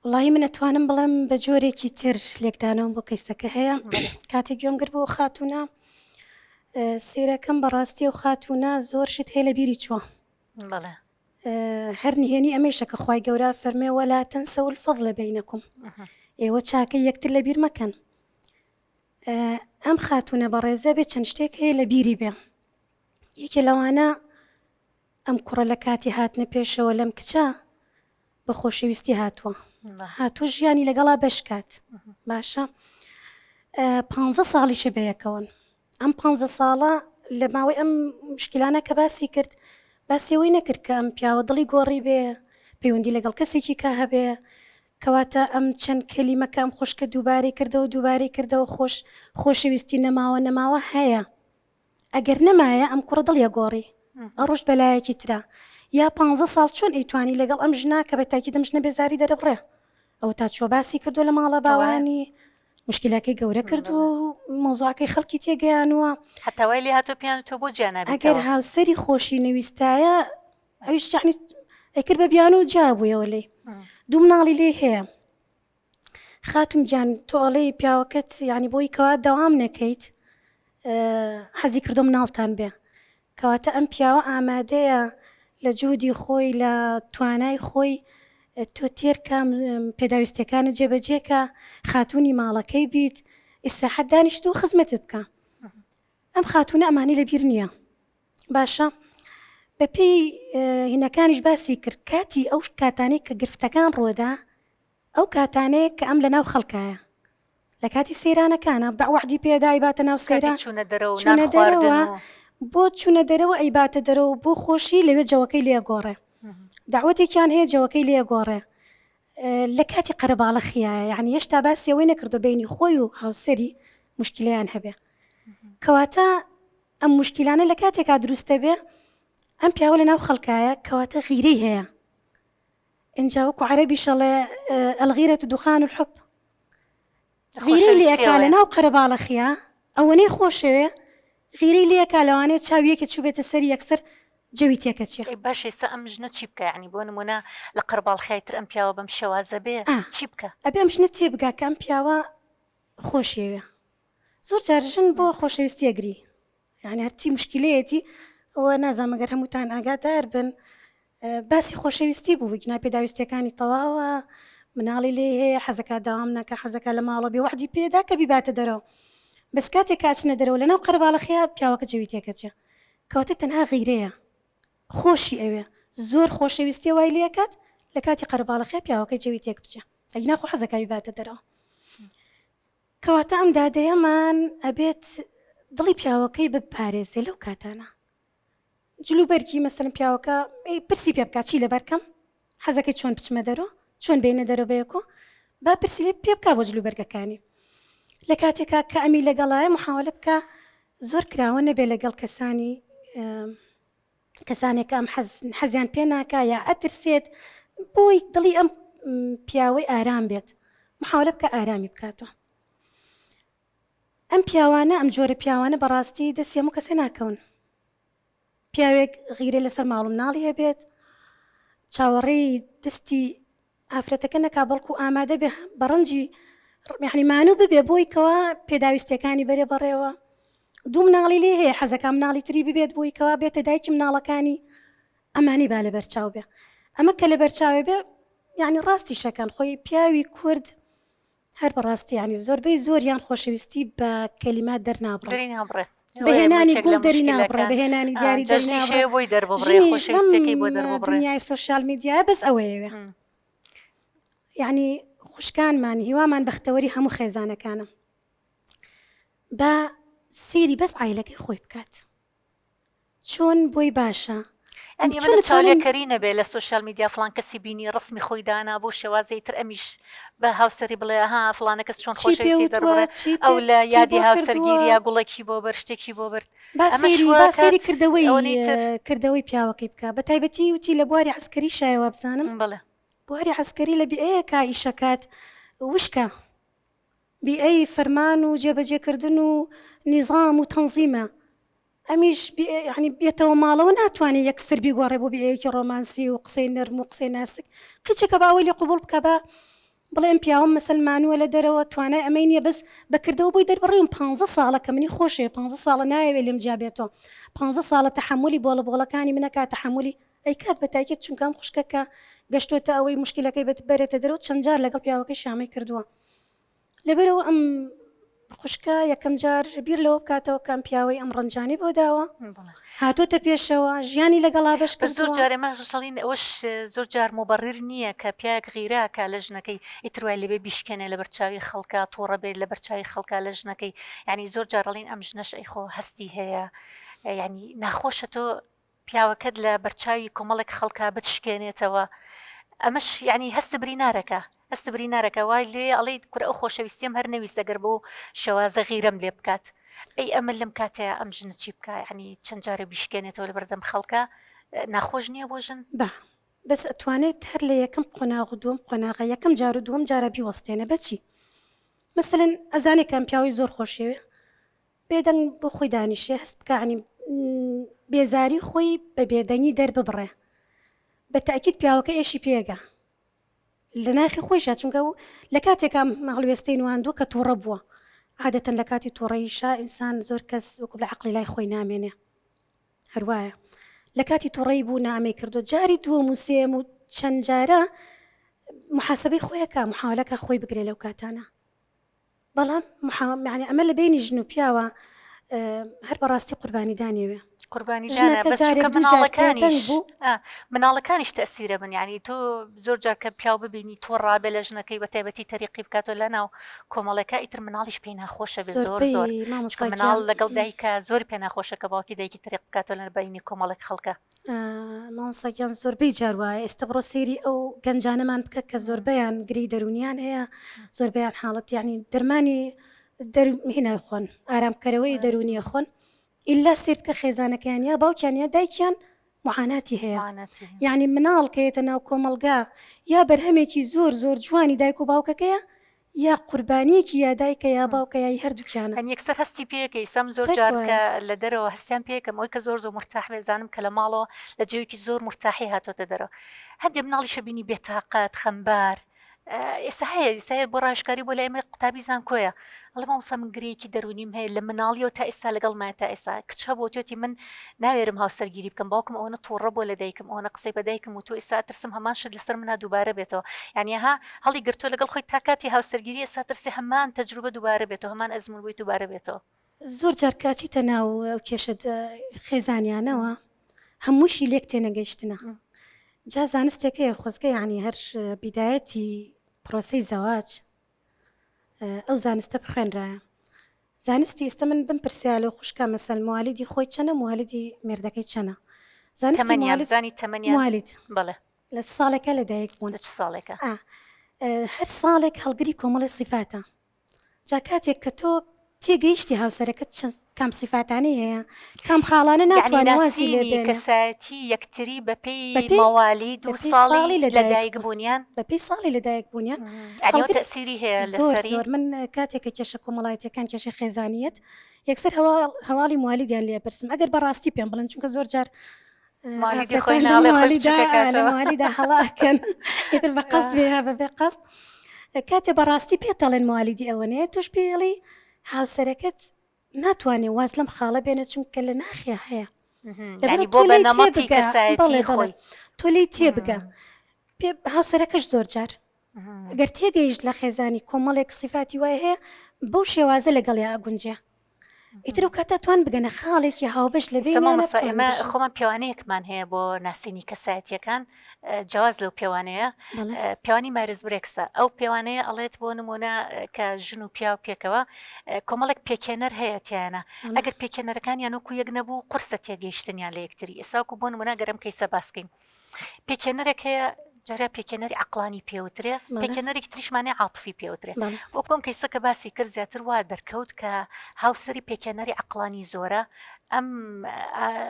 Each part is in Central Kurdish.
وەڵایی من ئەتوانم بڵێم بە جۆرێکی تر لێکدانەوەم بۆ کەیسەکە هەیە کاتێک گوێم گرت بۆ خاتوونە سیرەکەم بەڕاستی و خاتوونە زۆر شت هەیە لە بیری چووە بەڵێ هەر نهێنی ئەمەیشە کە خوای گەورە فەرمێ ولا تنسوا الفضل بینکم ئێوە چاکەی یەکتر لە بیر مەکەن ئەم خاتوونە بەڕێزە بێ چەند شتێک هەیە لە بیری بێ یەکێ لەوانە ئەم کوڕە لە کاتی هاتنە پێشەوە لەم کچە بە خۆشەویستی هاتووە هاتووە ژیانی لەگەڵا بەشکات باشە پ ساڵیشە بەیەکەوەن ئەم پ ساڵە لە ماوەی ئەم مشکلانە کە باسی کرد باسی ئەوەی نەکرد کە ئەم پیاوە دڵی گۆڕی بێ پەیوەندی لەگەڵ کەسێکی کا هەبێ کەواتە ئەم چەند کەلیمە کە ئەم خوشکە دووبارەی کردەوە دووبارەی کردەوە خۆش خۆشەویستی نەماوە نەماوە هەیە ئەگەر نەمایە ئەم کوڕە دڵی ئەگۆڕی ئەڕۆشت بەلایەکی ترا یا پانزە ساڵ چۆن ئەیتوانی لەگەڵ ئەم ژنە کە بە تاکید ئەم ژنە بێزاری دەرەبڕێ ئەوە تا چوە باسی کردوە لە ماڵە باوانی مشکلەکەی گەورە کردووە و مەوزوعەکەی خەڵکی تێگەیانووە حتا وای لێ هاتووە پێیان تۆ بۆ جیا نابیتەوە ئەگەر هاوسەری خۆشی نەویستایە ئەویش یەعنی ئەیکرد بە بیانوو جیا بوویەوە لێی دوو مناڵی لێ هەیە خاتون گیان تۆ ئەڵێی پیاوەکەت یانی بۆی کەوا دەوام نەکەیت حەزی کردو مناڵتان بێ کەواتە ئەم پیاوە ئامادەیە لە جودی خۆی لە توانای خۆی تۆ تێرکە پێداویستەکانت جێبەجێکە خاتونی ماڵەکەی بیت ئیسراحەت دانیشت و خزمەتت بکە ئەم خاتونە ئەمانی لەبیر نییە باشە بەپێی هینەکانیش باسی کرد کاتی ئەو کاتانەی کە گرفتەکان ڕووەدا ئەو کاتانەیە کە ئەم لەناو خەڵکایە لە کاتی سەیرانەکانە بە وەعدی پێدا ئەیباتە ناو کاتی سەیران چوونە دەرەوە و نان چوونە خواردن دەرەوە و. بۆ چوونە دەرەوە ئەیباتە دەرەوە بۆ خۆشی لەوێ جەوەکەی لێ ئەگۆڕێ دەعوەتێکیان هەیە جەوەکەی لێ ئەگۆڕێ لە کاتی قەرەباڵەخیایە یعنی هێشتا باسی ئەوەی نەکردو بینی خۆی و هاوسەری مشکلەیان هەبێ کەواتە ئەم مشکلانە لە کاتێکا دروستە بێ ئەم پیاوە لە ناو خەڵکایە کەواتە غیرەی هەیە ئینجا وەکو عەرەبیش ئەڵێ الغیرە دخان الحب غیرەی لێ ئەکا لە ناو قەرەباڵەخیا ئەوەنەی خۆشەوێ غیرەی لێ ئەکا لەوانەیە چاوی یەکێ چووبێتە سەری یەکسەر جەوی تێکەچێ. ئەی باشە ئێستا ئەم ژنە چی بکا یانی بۆ نموونە لە قەرەباڵخیای تر ئەم پیاوە بەم شێوازە بێ چی بکا؟ ئەبێ ئەم ژنە تێبگا کە ئەم پیاوە خۆشیەوێ زۆر جار ژن بۆ خۆشەویستی ئەگری یانی هەرچی مشکیلەیەتی ئەوە نازانم ئەگەر هەمووتان ئاگادار بن باسی خۆشەویستی بوو گینا پێداویستیەکانی تەواوە مناڵی لێ هەیە حەزەکە داوام نەکە حەزەکە لە ماڵە بێ وەعدی پێدا کە بیباتە دەرەوە بەس کاتێک کاچنە دەرەوە لەناو قەرەباڵەخیا پیاوەکە جەوی تێکەچێ کەواتە تەنها غیرەیە خۆشی ئەوێ زۆر خۆشەویستیە وای لێکات لە کاتی قەرەباڵەخیا پیاوەکەی جەوی تێک بچێ ئەگینا خۆ حەزەکە بیباتە دەرەوە کەواتە ئەم دادەیەمان ئەبێت دڵی پیاوەکەی بپارێزێ لەو کاتانە جل و بەرگی مەسەلەن پیاوەکە پرسی پێ بکات چی لەبەر کەم حەزەکەی چۆن بچمە دەرۆ چۆن بێنە دەرۆ بەیەکۆ با پرسی لێ پێ بکا بۆ جل و بەرگەکانی لە کاتێکا کە ئەمی لەگەڵایە محاولە بکە زۆر کراوە نەبێ لەگەڵ کەسانی کەسانێک کە ئەم حەز حەزیان پێ ناکا یا ئەترسێت بۆی دڵی ئەم پیاوەی ئارام بێت محاولە بکە ئارامی بکاتەوە ئەم پیاوانە ئەم جۆرە پیاوانە بەڕاستی دەستی هەموو کەسێ ناکەون پیاوێک غیرە لەسەر ماڵ و مناڵی هەبێت چاوەڕێی دەستی ئافرەتەکە نەکا بەڵکو ئامادە بێ بە ڕەنجی یعنی مانوو ببێ بۆی کەوا پێداویستیەکانی بەرێ بەڕێوە دوو مناڵی لێ هەیە حەزەکە مناڵی تری ببێت بۆی کەوا بێتە دایکی مناڵەکانی ئەمانی با لەبەر چاو بێ ئەمە کە لەبەر چاوێ بێ یعنی ڕاستی شەکەن خۆی پیاوی کورد هەر بەڕاستی یعنی زۆربەی زۆریان خۆشەویستی بە کەلیمات دەرنابڕن دەری نابڕێ بەهێنانی گوڵ دەری نابڕێ بەهێنانی دیاری دەری نابڕێ بۆی دەرببڕێ خۆشەویستیەکەی بۆ دەرببڕێ دنیای سۆشیال میدیایە بەس ئەوەیەوێ یعنی خوشکانمان هیوامان بەختەوەری هەموو خێزانەکانە با سەیری بەس عایلەکەی خۆی بکات چۆن بۆی باشە یانی ئەمە لە چاولێکەری نەبێ لە سۆشیال میدیا فڵان کەسی بینی ڕسمی خۆی دانا بۆ شێوازی تر ئەمیش بە هاوسەری بڵێ ها فڵانە کەس چۆن خۆشەویستی دەربڕێ ئەو لە یادی هاوسەرگیریا گوڵێکی بۆ بەر شتێکی بۆ برد با سەیری کردەوەی کردەوەی پیاوەکەی بکە بە تایبەتی وتی لە بواری عسکەری شایەوە بزانم بڵێ بواری عسکەری لە بیئەیەکا ئیشەکات وشکە بیئەی فەرمان و جێبەجێکردن و نیزام و تەنزیمە ئەمیش یانی بێتەوە ماڵەوە ناتوانێ یەکسەر بیگۆڕێ بۆ بیئەیەکی ڕۆمانسی و قسەی نەرم و قسەی ناسک قیچەکە با ئەوەی لێ قبوڵ بکا با. بڵێ ئەم پیاوەم مەسەل مانووە لە دەرەوە توانای ئەمەی نییە بەس بە کردەوە بۆی دەربڕیوم پانزە ساڵە کە منی خۆشەوێ پانزە ساڵە نایەوێ لێم جیا بێتەوە پانزە ساڵە تەحەمولی بۆڵە بۆڵەکانی منەکا تەحەمولی ئەیکات بە تاکید چونکە ئەم خوشکە کە گەشتۆتە ئەوەی موشکیلەکەی بەرێتە دەرەوە چەند جار لەگەڵ پیاوەکەی شامەی کردووە لەبەرئەوە ئەم خوشکە یەکەم جار بیر لەوە بکاتەوە کە ئەم پیاوەی ئەم ڕەنجانەی بۆ داوە هاتۆتە پێشەوە ژیانی لەگەڵا بەش بەس زۆر کردووە. جار ئێمە ژەڵین ئەوەش زۆر جار موبەڕیر نییە کە پیاوێک غیرە ئەکا لە ژنەکەی ئیتر وای لێبێ بیشکێنێ لەبەر چاوی خەڵکا توڕە بێت لەبەر چاوی خەڵکا لە ژنەکەی یانی زۆر جار ئەڵین ئەم ژنەش ئەی خۆ هەستی هەیە یانی ناخۆشە تۆ پیاوەکەت لە بەرچاوی کۆمەڵێک خەڵکا بتشکێنێتەوە ئەمەش یانی هەست برینارەکە هەست برینارەکە وای لێ ئەڵێیت کورە ئەو خۆشەویستیم هەر نەویست ئەگەر بۆ شێوازە غیرەم لێ بکات ئەی ئەمە لەم کاتەیە ئەم ژنە چی بکا یانی چەند جارێ بیشکێنێتەوە لە بەردەم خەڵکا ناخۆش نییە بۆ ژن؟ با بەس ئەتوانێت هەر لە یەکەم قۆناغ و دووەم قۆناغە یەکەم جار و دووەم جارە بیوەستێنێ بەچی مەسەلەن ئەزانێ کە ئەم پیاوەی زۆر خۆشیەوێ بێدەنگ بۆ خۆی دانیشێ هەست بکا یانی بێزاری خۆی بە بێدەنگی دەرببڕێ بە تەئکید پیاوەکە ئێشی پێگا لە ناخی خۆیشا چونکە ئەو لە کاتێکا ئەم هەڵوێستەی نواندووە کە تووڕە بووە عادەتەن لە کاتی تووڕەییشا ئینسان زۆر کەس وەکو بڵێ عەقڵی لای خۆی نامێنێ هەروایە لە کاتی تووڕەی بوو نامەی کردووە جاری دووەم و سێیەم و چەند جارە محاسبەی خۆیەکە محاولەکە خۆی بگرێ لەو کاتانە بەڵام یانی ئەمە لە بەینی ژن و پیاوە هەر بەڕاستی قوربانیدانیەوێ قوربانیدانە ژنەکە بەس جارێک چونکە دوو جار مناڵەکانیش بێدەنگ بوو ئا مناڵەکانیش تەئسیرە بن یانی تۆ زۆر جار کە پیاو ببینی تۆ ڕابێ لە ژنەکەی بە تایبەتی تەریقی بکاتەوە لە ناو کۆمەڵێکا ئیتر مناڵیش پێی ناخۆشە بێ زۆر زۆر زۆربەی چونکە مامۆستا مناڵ گیان لەگەڵ دایکا زۆری پێ ناخۆشە کە باوکی دایکی تەریق بکاتەوە لە بەینی کۆمەڵێک خەڵکا. مامۆستا گیان زۆربەی جار وایە ئێستا بڕۆ سەیری ئەو گەنجانەمان بکە کە زۆربەیان گرێی دەروونیان هەیە زۆربەیان حاڵەت یعنی دەرمانی دەر هینا خۆن ئارامکەرەوەی دەروونیە خۆن ئیلا سەیر بکە خێزانەکەیان یا باوکیان یا دایکیان معاناتی هەیە یعنی مناڵ کە یەتە ناو کۆمەڵگا یا بەرهەمێکی زۆر زۆر جوانی دایک و باوکەکەیە یا قوربانیەکی یا دایکە یا باوکە یا ی هەردووکیانە. یانی یەکسەر هەستی پێکەی سەم زۆر ڕێک جار وایە. کە لە دەرەوە هەستیان پێکەم ئەوەی کە زۆر زۆر مورتاح بێ زانم کە لە ماڵەوە لە جەوێکی زۆر مورتاحی هاتۆتە دەرەوە هەندێ مناڵیشە بینی بێتاقەت خەمبار ئێستا هەیە ئێستا هەیە بۆ ڕاوێژکاری بۆ لای ئێمە قوتابی زانکۆیە ئەڵێ مامۆستا من گرێیەکی دەروونیم هەیە لە مناڵیەوە تا ئێستا لەگەڵمایە تا ئێستا کچ هەبوو توێتی من ناوێرم هاوسەرگیری بکەم باوکم ئەوەنە توڕە بووە لە دایکم ئەوەنە قسەی بە دایکم وتووە ئێستا ئەترسم هەمان شت لەسەر منا دووبارە بێتەوە یانی ها هەڵی گرتووە لەگەڵ خۆی تا کاتی هاوسەرگیری ئێستا ترسێ هەمان تەجروبە دووبارە بێتەوە هەمان ئەزموون بۆی دووبارە بێتەوە. زۆر جار کە ئەچیتە ناو ئەو کێشە خێزانیانەوە هەمووشی لێک تێنەگەیشتنە جا زانستێک هەیە خۆزگە یانی هەر بیدایەتی پرۆسەی زەواج ئەو زانستە بخوێنرایە زانستی ئێستا من بم پرسیا لەو خوشکە مەسەل موالیدی خۆی چەنە موالیدی مێردەکەی چەنە زانستی تەمەنیان موالید زانی تەمەنیان موالید بەڵێ لە ساڵێکە لە دایک بوون لە چ ساڵێکە ئا هەر ساڵێک هەڵگری کۆمەڵی سیفاتە جا کاتێک کە تۆ تێگەیشتی هاوسەرەکەت چ کام سیفاتانەی هەیە کام خاڵانە یەعنی ناتوانێ وازی لێ ناسینی بێنێ کەسایەتی یەکتری بەپێی بەپێی مەوالید و بەپێی ساڵی ساڵی لە لە دایک دایک بوون بوونیان بەپێی ساڵی لە دایک بوونیان یەعنی ئەوە هەڵگری تەئسیری هەیە زۆر لەسەری زۆر من کاتێک کە کێشە کۆمەڵایەتیەکان کێشەی خێزانیەت یەکسەر هەواڵ هەواڵی موالیدیان لێ ئەپرسم ئەگەر بەڕاستی پێم بڵێن چونکە زۆر جار موالیدی خۆی ئافرەتان لە ناڵێ خۆی موالیدا بچووکە لە کاتەوە موالیدا هەڵە ئەکەن ئیتر بە قەست بێ یا بەبێ قەست کاتێ بەڕاستی پێت دەڵێن موالیدی ئەوەنەیە تۆش پێی ئەڵێی هاوسەرەکەت ناتوانێ واز لەم خاڵە بێنێ چونکە لە ناخیا هەیە لەبەر یعنی بۆ تۆ بە لێی نەمەتی تێبگە کەسایەتی بەڵێ بەڵێ خۆی تۆ لێی تێبگە پێ هاوسەرەکەش زۆر جار گەر تێگەیشت لە خێزانی کۆمەڵێک سیفاتی وای هەیە بەو شێوازە لەگەڵیا ئەگونجێ ئیتر ئەو کاتە توان بگەنە خاڵێکی هاوبەش لە ئێستا بەینیانە مامۆستا بتوانن ئێمە بژین. خۆمان پێوانەیەکمان هەیە بۆ ناسینی کەسایەتیەکان جیاواز لەو پێوانەیە بەڵێ. پێوانی مایرز برێکسە ئەو پێوانەیە ئەڵێت بۆ نمونە کە ژن و پیاو پێکەوە کۆمەڵێک پێکهێنەر هەیە تیایانە بەڵێ. ئەگەر پێکهێنەرەکانیان وەکو یەک نەبوو قورسە تێگەیشتنیان لە یەکتری ئێستا وەکو بۆ نمونە گەر ئەم کەیسە باس کەین پێکهێنەرێک هەیە جارا پێکهێنەری عەقڵانی پێوترێ پێکهێنەرێکی تریشمان هەیە عاتفی پێوترێ وەکو ئەم کەیسە کە باسی کرد زیاتر وا دەرکەوت کە هاوسەری پێکهێنەری عەقڵانی زۆرە. ئەم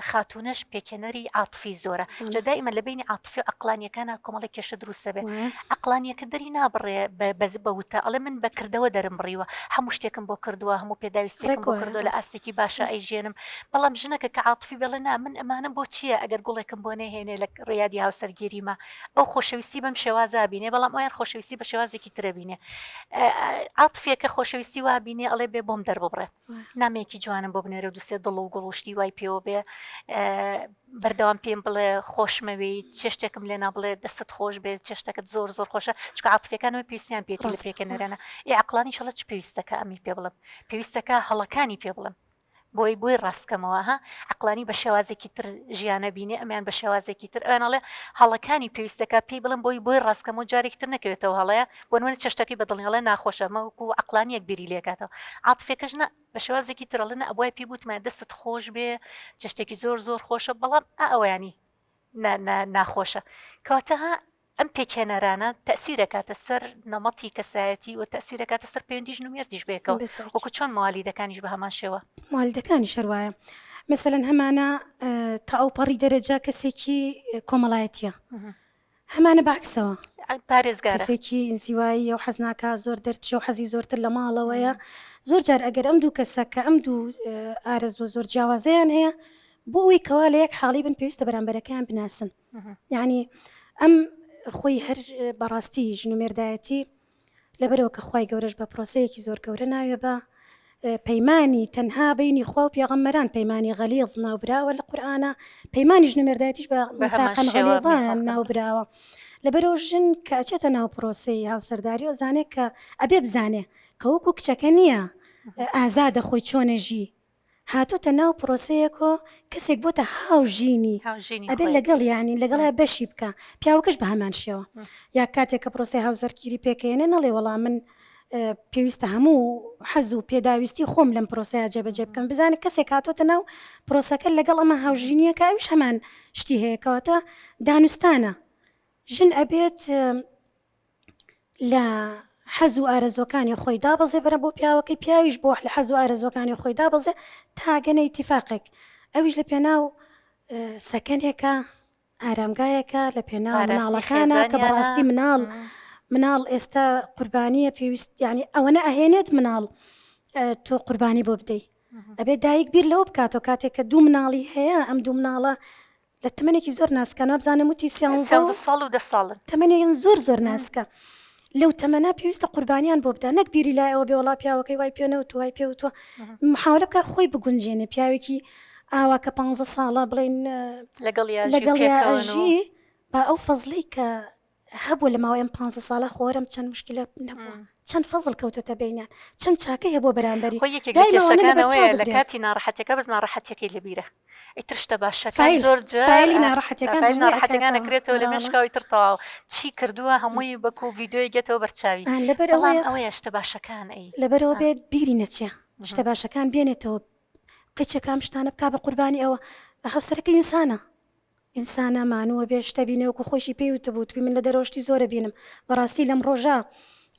خاتوونەش پێکهێنەری عاتفی زۆرە جا دائیمە لە بینی عاتفی و عەقڵانیەکانا کۆمەڵێک کێشە دروست دەبێ عەقڵانیەکە دەری نابڕێ بەز بە وتە ئەڵێ من بە کردەوە دەرم بڕیوە هەموو شتێکم بۆ کردووە هەموو پێداویستێکم بۆ کردووە لە ئاستێکی باشە ئەیژێنم بەڵام ژنەکە کە عاتفی بڵێ نا من ئەمانم بۆ چییە ئەگەر گوڵێکم بۆ نەهێنێ لە ڕیادی هاوسەرگیریمە ئەو خۆشەویستی بەم شێوازە بینێ بەڵام ئەویان خۆشەویستی بە شێوازێکی ترە بینێ عاتفیەکە خۆشەویستی وا بینێ ئەڵێ بێ بۆم دەرببڕێ نامەیەکی جوانم بۆ بنێرە و دوسێ دڵ و گوڵ و شتی وای پێوە بێ بەردەوام پێم بڵێ خۆشمەوێی چێشتێکم لێ نابڵێ دەستت خۆش بێت چێشتەکەت زۆر زۆر خۆشە چکە عاتفەکانەوە پێویستیان پێێتی لە پێکەنەرانە ئی عقلانی شڵە چ پێویستەکە ئەمی پێ بڵم پێویستەکە هەڵەکانی پێ بڵم بۆی بۆی ڕاستکەمەوە ها عقلانی بە شێوازێکی تر ژیانە بینێ ئەمیان بە شێوازێکی تر ئەوانڵێ هەڵەکانی پێویستەکە پێی بڵم بۆی بۆی ڕاستکەمەوە جارێکی تر نەکەوێتەوە هەڵەیە بۆ نمونە چێشتەکەی بە دڵ نیە ئەڵێ ناخۆشە ئەمە وەکو عەقڵانیەک بیری لێکاتەوە عاتفێکەش نا بە شێوازێکی تر ئەڵێ نا ئەبوایە پێی بوتمایە دەستت خۆش بێ چێشتێکی زۆر زۆر خۆشە بەڵام ئا ئەوەیانی نا نا ناخۆشە کەواتە ها ئەم پێکهێنەرانە تەئسیرەکاتە سەر نەمەتی کەسایەتی و تەئسیرەکاتە سەر پەیوەندی ژن و مێردیش بەیەکەوە وەکو چۆن موالیدەکانیش بە هەمان شێوە. موالیدەکانیش هەر وایە مەسەلەن هەمانە تا ئەوپەڕی دەرەجە کەسێکی کۆمەڵایەتیە هەمانە بە عەکسەوە. پارێزگارە. کەسێکی ئینزیواییە و حەز ناکا زۆر دەرچێ و حەزی زۆرتر لە ماڵەوەیە. زۆر جار ئەگەر ئەم دوو کەسە کە ئەم دوو ئارەزووە زۆر جیاوازەیان هەیە، بۆ ئەوەی کەوا لە یەک حاڵی بن پێویستە بەرامبەرەکەیان بناسن. یانی ئەم خۆی هەر بەڕاستی ژن و مێردایەتی لەبەرئەوە کە خوای گەورەش بە پرۆسەیەکی زۆر گەورە ناوێ بە پەیمانی تەنها بەینی خوا و پێغەمبەران پەیمانی غەلیظ ناوبراوە لە قورئانا پەیمانی ژن و مێردایەتیش بە میثاقا غەلیظا ناوبراوە لەبەرئەوە ژن کە ئەچێتە ناو پرۆسەی هاوسەرداری ئەزانێ کە ئەبێ بزانێ کە وەکو کچەکە نییە ئازادە خۆی چۆنە ژی هاتۆتە ناو پرۆسەیەکۆ کەسێک بۆتە هاوژینی ئەبێت لەگەڵ یانی لەگەڵیا بەشی بکا پیاوەکەش بە هەمان شێوە یا کاتێک کە پرۆسەی هاوسەرگیری پێکەیەنێ نەڵێ وەڵا من پێویستە هەموو حەز و پێداویستی خۆم لەم پرۆسەیە جێبەجێ بکەم بزانێت کەسێک هاتۆتە ناو پرۆسەکە لەگەڵ ئەمە هاوژینیەکە ئەویش هەمان شتی هەیە کەواتە دانوستانە ژن ئەبێت لە حەز و ئارەزوەکانی خۆی دابەزێ بەرە بۆ پیاوەکەی پیاویش بۆ لە حەز و ئارەزوەکانی خۆی دابەزێ تا گەنە ئیتیفاقێک ئەویش لە پێناو سەکەنێکە ئارامگایەکە لە پێناو مناڵەکانە کە بەڕاستی مناڵ مناڵ ئێستا قوربانیە پێویست یعنی ئەوەنە ئەهێنێت مناڵ تۆ قوربانی بۆ بدەی ئەبێت دایک بیر لەوە بکاتەوە کاتێک کە دوو مناڵی هەیە ئەم دوو مناڵە لە تەمەنێکی زۆر ناسکە نابزانم وتی سیانزە ساڵ و دە ساڵن تەمەنێن زۆر زۆر ناسکە لەو تەمەنە پێویستە قوربانیان بۆ بدا نەک بیری لای ئەوە بێ وڵا پیاوەکەی وای پێ نەوت وای پێ وتوە محاولە بکە خۆی بگونجێنێ پیاوێکی ئاوا کە پ ساڵە بڵین لەگەڵ لەگەڵ ئەژی با ئەو فەزلی کە هەبوو لە ماوەی ئەم پانزە ساڵە خۆرم چەند موشکیلە نەبووە چەند فەزڵ کەوتۆتە بەینیان چەند چاکەی هەبووە بەرامبەری خۆی یەکێک لە دایمە ئەوانە لەبەر چاو کێشەکانەوەیە لە بگرێ کاتی ناڕەحەتیەکە بەس ناڕەحەتیەکەی لەبیرە ئیتر شتە باشەکان فایل زۆر جار فایلی ناڕەحەتیەکان فایل هەمووی ناڕەحەتیەکان ئەکاتەوە ئەکرێتەوە لە بەڵێ مێشکاوە ئیتر تەواو چی کردووە هەمووی بەکو ڤیدیۆیەک یەتەوە بەر چاوی ئا لەبەر بەڵام ئەوەیە ئەوەیە شتە باشەکان ئەی لەبەرئەوە ئا بێت بیری نەچێ شتە باشەکان بێنێتەوە قیچێکە ئەم شتانە بکا بە قوربانی ئەوە هاوسەرەکەی ئینسانە ئینسانە مانووە بێ شتە بینێ وەکو خۆیشی پێی وتبوو وتبووی من لە دەرەوە شتی زۆرە بینم بەڕاستی لەم ڕۆژە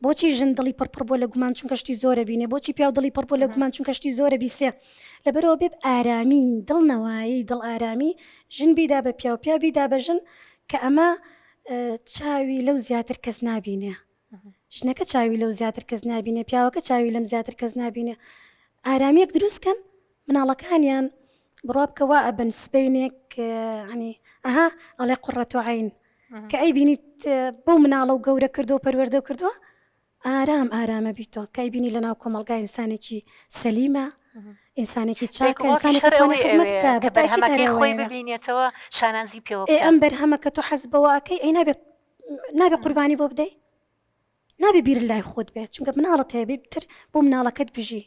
بۆچی ژن دڵی پڕ پڕ بووە لە گومان چونکە شتی زۆرە بینێ بۆچی پیاو دڵی پڕ بووە لە گومان چونکە شتی زۆرە بیسێ لەبەرەوە بێ ئارامی دڵ نەوایی دڵ ئارامی ژن بیدا بە پیاو پیاو بیدا بە ژن کە ئەمە چاوی لەو زیاتر کەس نابینێ ژنەکە چاوی لەو زیاتر کەس نابینێ پیاوەکە چاوی لەم زیاتر کەس نابینێ ئارامیەک دروست کەن مناڵەکانیان بڕوا بکە وا ئەبن سبەینێک ینی ئەها ئەڵێ قڕەت و عین کە ئەی بینیت بەو مناڵە و گەورە کردو پەروەردە کردووە ئارام ئارامە بیتۆ کە ئەی بینی لەناو کۆمەڵگا ئینسانێکی سەلیمە ئینسانێکی چاکە ئینسانێک دەتوانێت خزمەت بکا بە تاکید هەر بەرهەمەکەی خۆی ببینێتەوە شانازی پێوە ئێ ئەم بەرهەمە کە تۆ حەز بەوە ئەکەی ئەی نابێ نابێ قوربانی بۆ بدەی نابێ بیرت لای خۆت بێت چونکە مناڵت هەیە بێ تر بۆ مناڵەکەت بژی.